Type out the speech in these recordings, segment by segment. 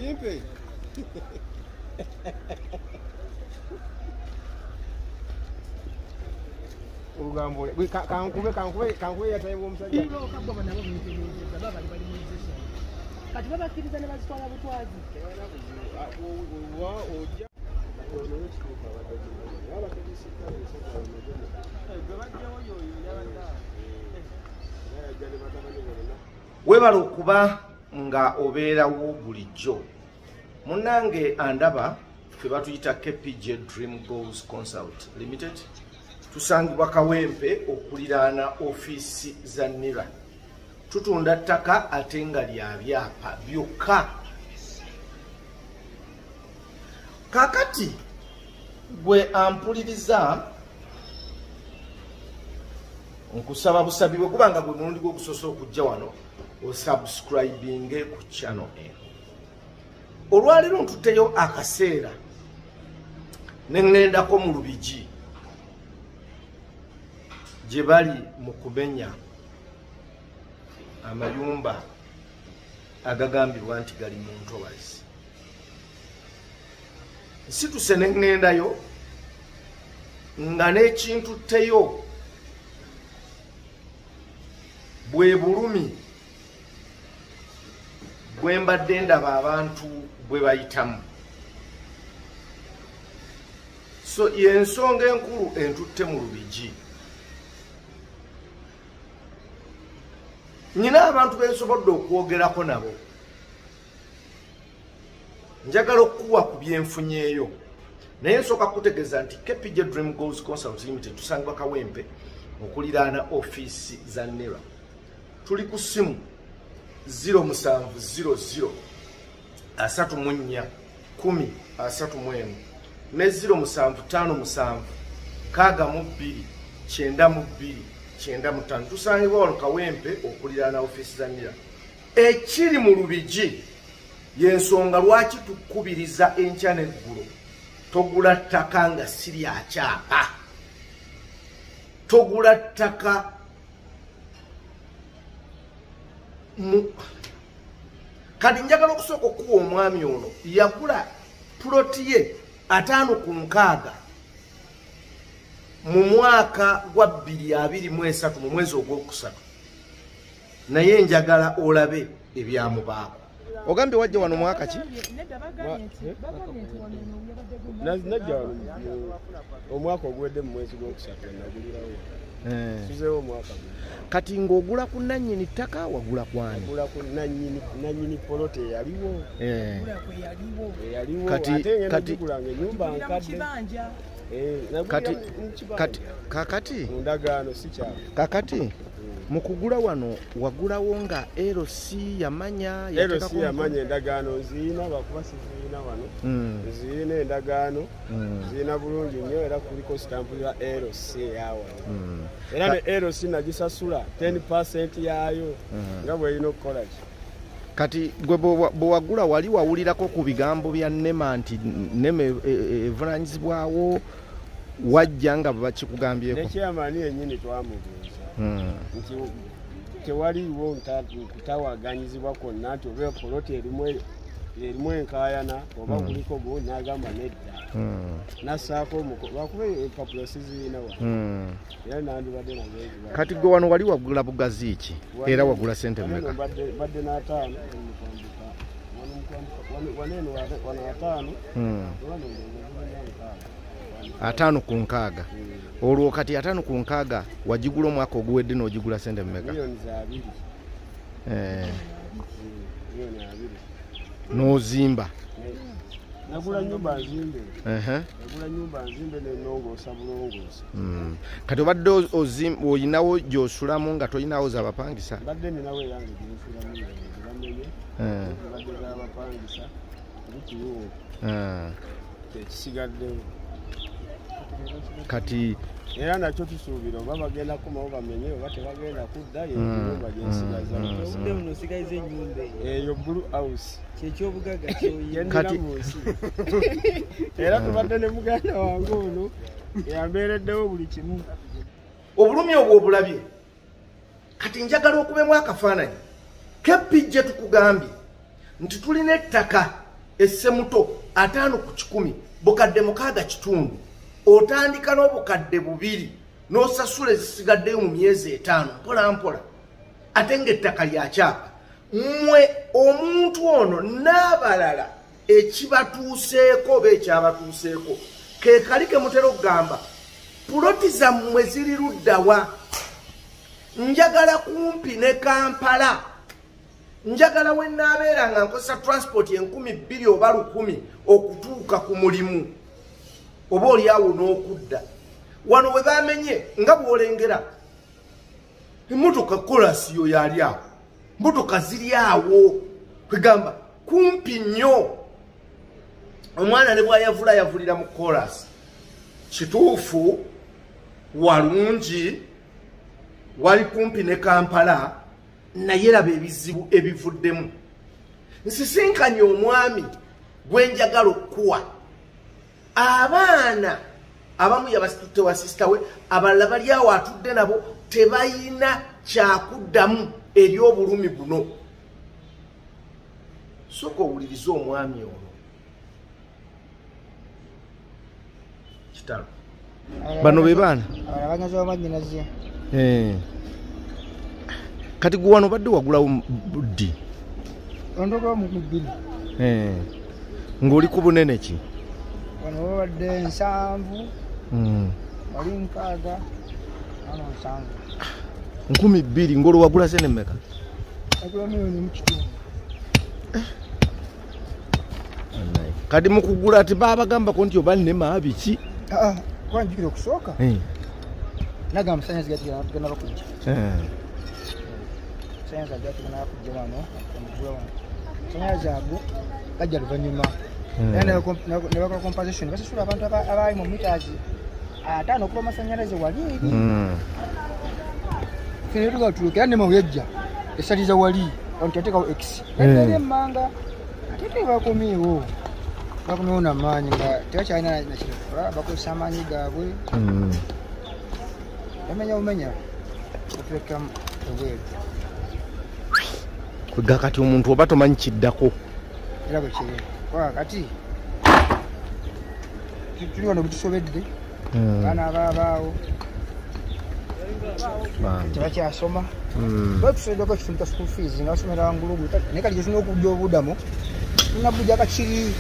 Kimpe. Olugambo kankube kankube kankube yatayiwa omusajja. Kati babakkiriza ne bazitwala butwazi. Weebale okuba nga obeerawo bulijjo. Munnange andaba ffe batuyita KPJ Dream Goals Consult Limited. Tusangibwa Kawempe okuliraana ofiisi za NIRA. Tutunda ttaka ate nga lya byapa byokka. Kaakati gwe ampuliriza nkusaba busabi bwe kubanga gwe mulundi gw'okusoose okujja wano osubscribinge ku channel eno. Olwaleero ntutteyo akaseera ne ŋŋendako mu Lubigi gye bali mu kumenya amayumba agagambibwa nti gali mu ntobazi. Nsituse ne ŋŋendayo nga n'ekintutteyo bwe bulumi bwe mbadde ndaba abantu bwe bayitamu. So y'ensonga enkulu entutte mu Lubigi. Nina abantu bensobodde okwogerako nabo. Njagala okuwa ku byenfunyeeyo. Naye nsooka kutegeeza nti KPJ Dream Goals Consult Limited tusangibwa Kawempe okuliraana ofiisi za NIRA. Tuli ku ssimu 0700 34 10 31 ne 0757 62 92 95. Tusangibwa wano Kawempe okuliraana ofiisi za NIRA. Ekiri mu Lubigi y'ensonga lwaki tukubiriza enkya n'eggulo togula ttaka nga si lya kyapa. Togula ttaka kati njagala okusooka okuwa omwami ono yagula puloti ye 56 mu mwaka gwa 2023 mu mwezi ogwokusatu, naye njagala olabe ebyamubaako. Ogambye wajja wano mwaka ki? Najja wano omwaka oguwedde mu mwezi gwokusatu nagulirawo. Suzeewo omwaka guno. Kati ng'ogula ku nannyini ttaka wagula kwani? Nagula ku nannyini poloti eyaliwo. Eyaliwo. Kati nagigulanga ennyumba nkadde. Kati kakati ndagaano si kyalo. Kakati mu kugula wano wagulawo nga LC yamanya LC yamanya endagaano nziina bakuba siziina wano. Nziina endagaano nziina bulungi nnyo era kuliko sitampu ya LC eyawano. Era ne LC nagisasula 10% yaayo nga bw'erina okukola ki. Kati gwe bwe wagula wali wawulirako ku bigambo bya NEMA nti NEMA evunaanyizibwawo wajja nga bakikugambyeko? Ne chairman yennyini twamubuuza nti tewaliiwo kutawaganyizibwa kwonna nti oba poloti erimu enkaayana oba kuliko gundi, n'agamba nedda. Nassaako lwakuba empapula siziina wano era nandibadde nazo. Kati gwe wano wali wagula bugazi ki era wagula ssente mmeka? Mbadde n'ataano wano eno wano ataano wano 5 ku 6. Olwo kati 5 ku 6 wagigula omwaka oguwedde n'ogigula ssente mmeka? Milioni 2. Milioni 2. N'ozimba? Nagula nyumba nzimbe. Nagula nyumba nzimbe nenongoosa bulongoosa. Kati obadde oyinawo gy'osulamu nga toyinawo z'abapangisa? Mbadde ninawo eyange gyensulamu bamenye. Mbadde z'abapangisa bukiwo. Kyekisigaddewo. Kati era nakyo tusuubira oba bagenda kukomawo bamenye oba tebagenda kudda yenyumba gyensigaza. Obudde buno osigaza ennyumba eyo Blue House kyekyobugagga kati era tubadde ne muganda wange ono yambeereddewo buli kimu. Obulumi obwo obulabye. Kati njagala okubemu akafaananyi. KPJ tukugambye nti tulina ettaka Essemuto 50 ku 100 bukadde 6.5, otandika n'obukadde 2 n'osasula ezisigaddeyo mu myezi 5 mpola mpola, ate ng'ettaka lyakyapa. Mmwe omuntu ono n'abalala ekibatuuseeko oba ekyabatuuseeko ke kali ke mutera okugamba puloti zammwe ziri luddawa? Njagala kumpi ne Kampala, njagala we nnaabeera nga nkozesa transport 2000 oba 1000 okutuuka ku mulimu oba oliawo n'okudda. Wano we bamenye nga bw'olengera emmotoka kolasiyo yali awo, mmotoka ziri awo, kwegamba kumpi nnyo. Omwana ne bw'ayavula yavulira mu kolasi. Kituufu walungi, wali kumpi ne Kampala, naye laba ebizibu ebivuddemu. Nsisinkanye omwami gwe njagala okuwa abaana abamu yabasitutte wa sisita we, abalala bali awo atudde nabo tebayina kyakuddamu eri obulumi buno. Sooka owulirize omwami ono. Kitalo. Bano be baana kati gwe wano obadde wagulawo ddi? Ng'oli ku bunene ki? Wano babadde 7, wali 6, wano 7. 2000 ng'olwo wagula sente mmeka? Nagula 1.5 million. Kati mu kugula tebabagambako nti oba nnema biki? Kuba njjukira okusooka nagamba amasannyalaze gatigenda bakujja. Amasannyalaze gatigenda bakujja wano, omugula wano. Amasannyalaze ago gajja luvannyuma. Era ne bakola compensation, basasula abantu abaali mu meters 5 okuba amasannyalaze wali eri. Ffe ne tugatuluka era nnema weyajja esaliza wali, wano teyateekawo X. Yadda emmanga ate tebakomyewo. Bakomyewo namaanyi nga tebakyalina na kirala, bakozesa amaanyi gaabwe. Bamenya bumenya batuleka ebweru. Kwega kati omuntu oba tomanyi kiddako. Era bwe kiri. Kwa kati tuli wano bitusobedde, abaana abaabaawo tebakyasoma. Batusobeddeko ekitundu kya school fees nga basomera ngulugu, naye kati gyetulina okujja obuddamu tulina kakiri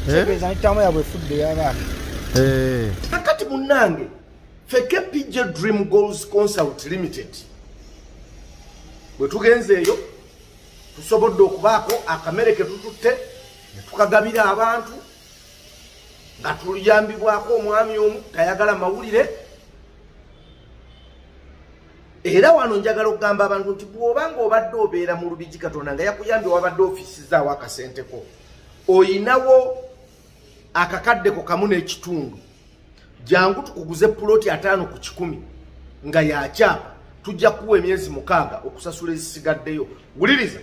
kitegeeza n'ettaamu yaabwe efudde ey'abaana. Kakati munnange ffe KPJ Dream Goals Consult Limited bwe tugenze eyo tusobodde okubaako akamere ke tututte ne tukagabira abantu nga tuluyambibwako omwami omu tayagala mawulire. Era wano njagala okugamba abantu nti bw'obanga obadde obeera mu Lubigi, Katonda nga yakuyambye wabadde ofiisizaawo akasenteko, oyinawo akakaddeko 1.5, jangu tukuguze puloti 50 ku 100 nga yakyapa, tujja kuwa emyezi 6 okusasula ezisigaddeyo. Wuliriza,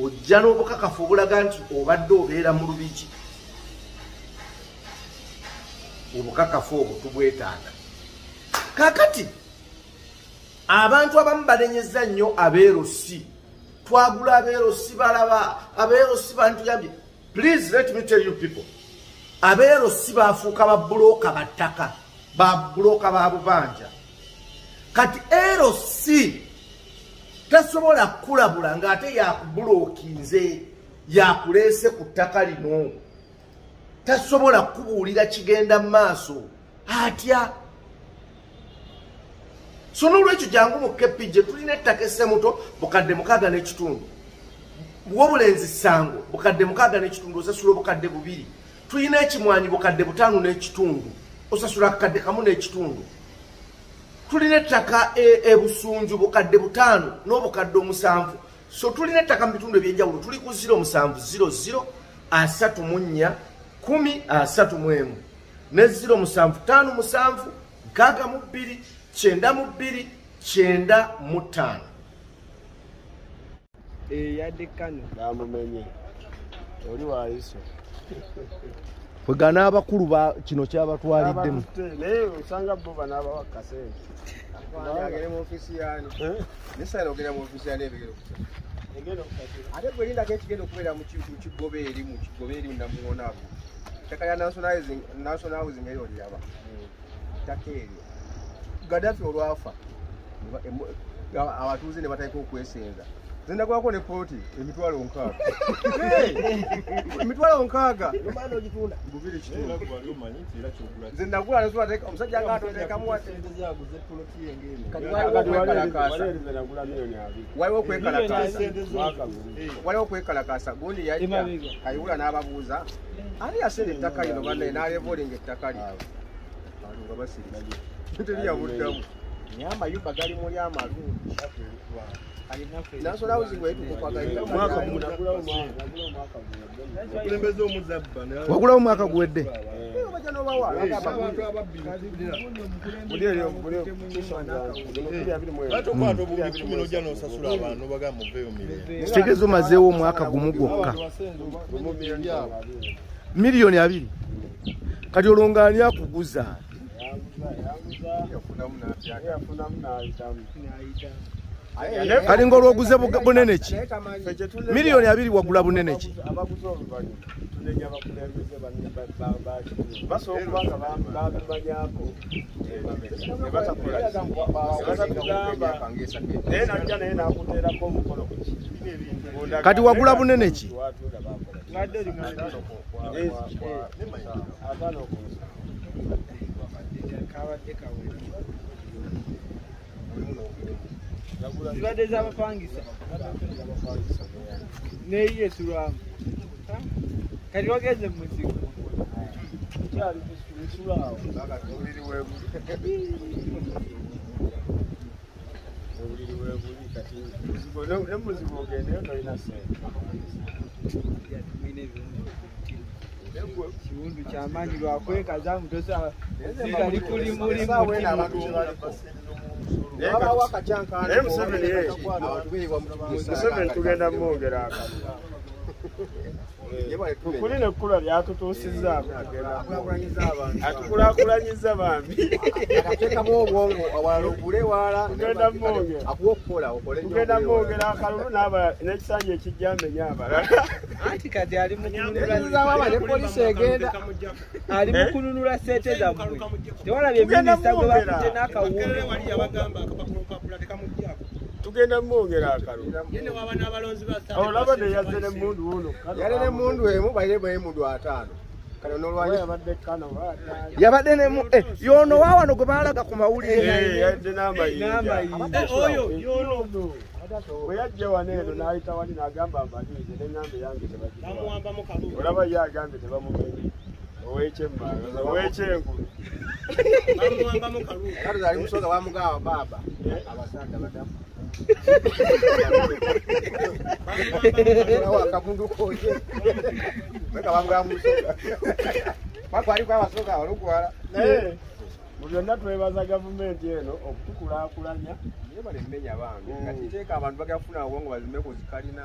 ojja n'obukakafu obulaga nti obadde obeera mu Lubigi. Obukakafu obwo tubwetaaga. Kaakati abantu abamu banenyeza nnyo abeerosi, twagula abeerosi balaba, abeerosi bantuyambye. Please let me tell you people, abeerosi bafuuka babulooka ba ttaka, babulooka ba bubanja. Kati LC tasobola kukulabula ng'ate yakubulookinze, yakuleese ku ttaka lino. Tasobola kukubuulira kigenda mu maaso atya. So n'olwekyo jangu mu KPJ, tulina ettaka Essemuto bukadde 6.5, Wobulenzi Ssango bukadde 6.5, osasula obukadde 2. Tulina Ekimwanyi bukadde 5.5, osasula akakadde 1.5. Tulina ettaka Ebusunju bukadde 5 n'obukadde 7. So tulina ettaka mu bitundu ebyenjawulo. Tuli ku 07 00 34 10 31 ne 07 57 62 92 95. Yadde kano bamumenye oli waliso kwegana abakulu ba kino kyabatwaliddemu, naye osanga bo banaabawa kasente. Agere mu ofiisi yani. Nesala ogera mu ofiisi yani ebigere. Ate gwe lindako ekigenda okubeera mu kigobe eri mu kigobe eri namuwonaabo. Ettaka lya National Housing eryo liraba. Ettaka eryo. Gaddafi olwafa abatuuze ne batandika okwesenza. Nze nagulako ne poloti 600,000. 600,000. 2.5. Nze nagula omusajja nga atoteekamu waliwo okwekalakaasa. Waliwo okwekalakaasa. Gundi yajja Kayihura n'ababuuza ani yasenda ettaka lino bannaye n'alevolinga ettaka lino. Abantu nga basirise. Teri yabuddamu. Naye amayumba gali muli amalungi. National Housing wagulawo omwaka guwedde. Kitegeeza omazeewo omwaka gumu gwokka 2,000,000. Kati olwo ng'ani akuguza? Kati ng'olwoguze bunene ki? 2,000,000 wagula bunene ki? Abaguze oluvannyuma tunenya abakulembeze basobola okuba nga babimanyako ne batakola ki naye najja naye n'akuteerako omukono ku ki. Kati wagula bunene ki? Zibadde z'abapangisa neyiye esulwamu. Kati wagenze mu muzigo obuliri webuli kati ne muzigo ogendeyo tolina ssente. Kiwundu kyamaanyi lwakwekaza mutosa zikalikuli Museveni tugenda mwongera akalulu. Kuli nekkula lyatutuusizzaako atukulaakulanyiza bambi. Tugenda mwongera akalulu n'ekisanja ekijja amenya abalala. Anti kati ali mu kununula ssente zammwe. Tewalabye minisita gwe bakutte n'akawumbi. Tugenda mwongera akalulu. Olaba neyazze n'emmundu wuno. Yali n'emmundu emu balire n'emmundu 5. Kano n'olwanyi yabadde kano yabadde ne yono waawano gwe baalaga ku mawulire. Yadde n'amayinja. Oyo yono. Bwe yajja wano eno n'ayita wali n'agamba mbalize n'eŋŋambe yange tebagitwala. Olaba ye agambye tebamumenye. Ow'ekyemmanga ow'ekyengulu. Kale ali musoga bamugamba baaba abasaadda badamu. Akabundu koje. Naye mu byonna twebaza gavumenti eno okutukulaakulanya. Naye balemenya bange. Kati teeka abantu bagafuna obwongo bazimeko zikalina.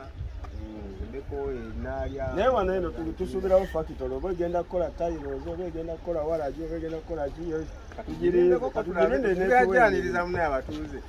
Naye wano eno tusuubirawo fakitole oba egenda kukola tayirozi oba egenda kukola walagi oba egenda kukola ki. Tugirinde Tugirinde netuwaniriza munne abatuuze.